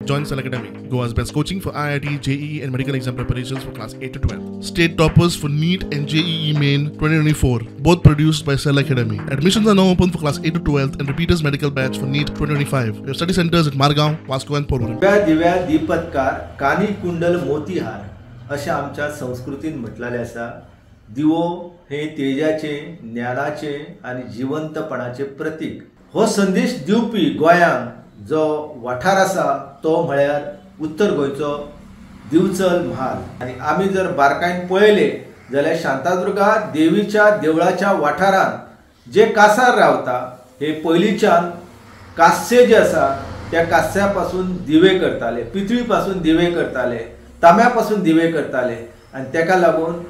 Join Cell Academy, Goa's best coaching for IIT, JEE and medical exam preparations for class 8 to 12. State toppers for NEET and JEE Main 2024, both produced by Cell Academy. Admissions are now open for class 8 to 12 and repeaters medical batch for NEET 2025. We have study centers at Margao, Vasco and Porvorim. Divya Divya दीपत्कार कानी कुंडल मोतीहार अशें आमच्या संस्कृतीन म्हटलेलें आसा. दिवो हे तेजाचे, ज्ञानाचे आनी जिवंतपणाचे प्रतीक. हो संदेश दिवपी गोंयांत जो वाठार आसा तो म्हळ्यार उत्तर गोंयचो दिवचल म्हाल. आनी आमी जर बारकायन पळयले जाल्यार शांतादुर्गा देवीच्या देवळाच्या वाठारांत जे कासार रावता हे पयलींच्यान कास्य जे आसा त्या कास्या पासून दिवे करताले, पितळी पासून दिवे करताले, तांब्या पासून दिवे करताले आनी तेका लागून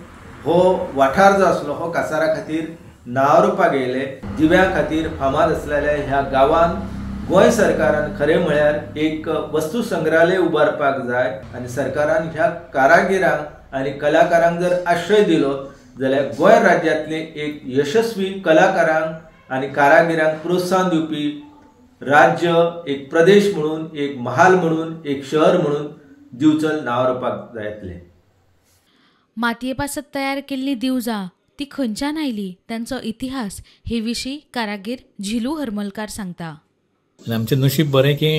हो वाठार जो आसलो हो कासारा खातीर नांवारूपाक येयले. दिव्या खातीर फामाद आसलेल्या ह्या गांवान गोंय सरकारान खरें म्हळ्यार एक वस्तू संग्रहालय उबारपाक जाय आनी सरकारान ह्या कारागिरांक आनी कलाकारांक जर आश्रय दिलो जाल्यार गोंय राज्यांतले एक यशस्वी कलाकारांक आनी कारागिरांक प्रोत्साहन दिवपी राज्य, एक प्रदेश म्हणून, एक महाल म्हणून, एक शहर म्हणून दिवचल नांवारूपाक जातलें. मातये पासत तयार केल्ली दिवजां ती खंयच्यान आयली, तांचो इतिहास हे विशीं कारागीर झिलू हरमलकार सांगता. आनी आमचें नशीब बरें की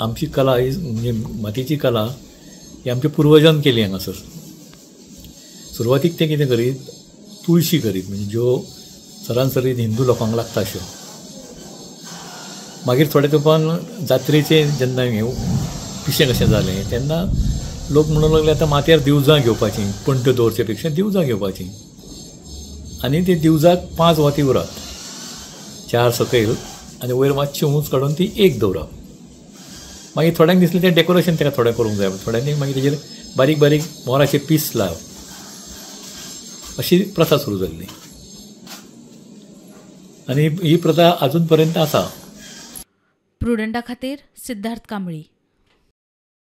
आमची कला ही म्हणजे मातयेची कला ही आमच्या पुर्वजान केली हांगासर. सुरवातीक ते कितें करीत, तुळशी करीत, म्हणजे ज्यो सरासरी हिंदू लोकांक लागता अश्यो. मागीर थोड्या तेंपान जात्रेचें जेन्ना हें पिशें कशें जालें तेन्ना लोक म्हणूंक लागले आतां माथ्यार दिवजां घेवपाचीं, पणट्यो दवरचे पेक्षा दिवजां घेवपाचीं. आनी ते दिवजाक 5 वाती उरात, 4 सकयल आनी वयर मातशी उंच काडून ती एक दवरप. मागीर थोड्यांक दिसलें तें डेकोरेशन ताका थोडें करूंक जाय, थोड्यांनी मागीर तेजेर बारीक बारीक मोराचे पीस लावप, अशी प्रथा सुरू जाल्ली आनी ही प्रथा अजून पर्यंत आसा. प्रुडंटा खातीर सिद्धार्थ कांबळी.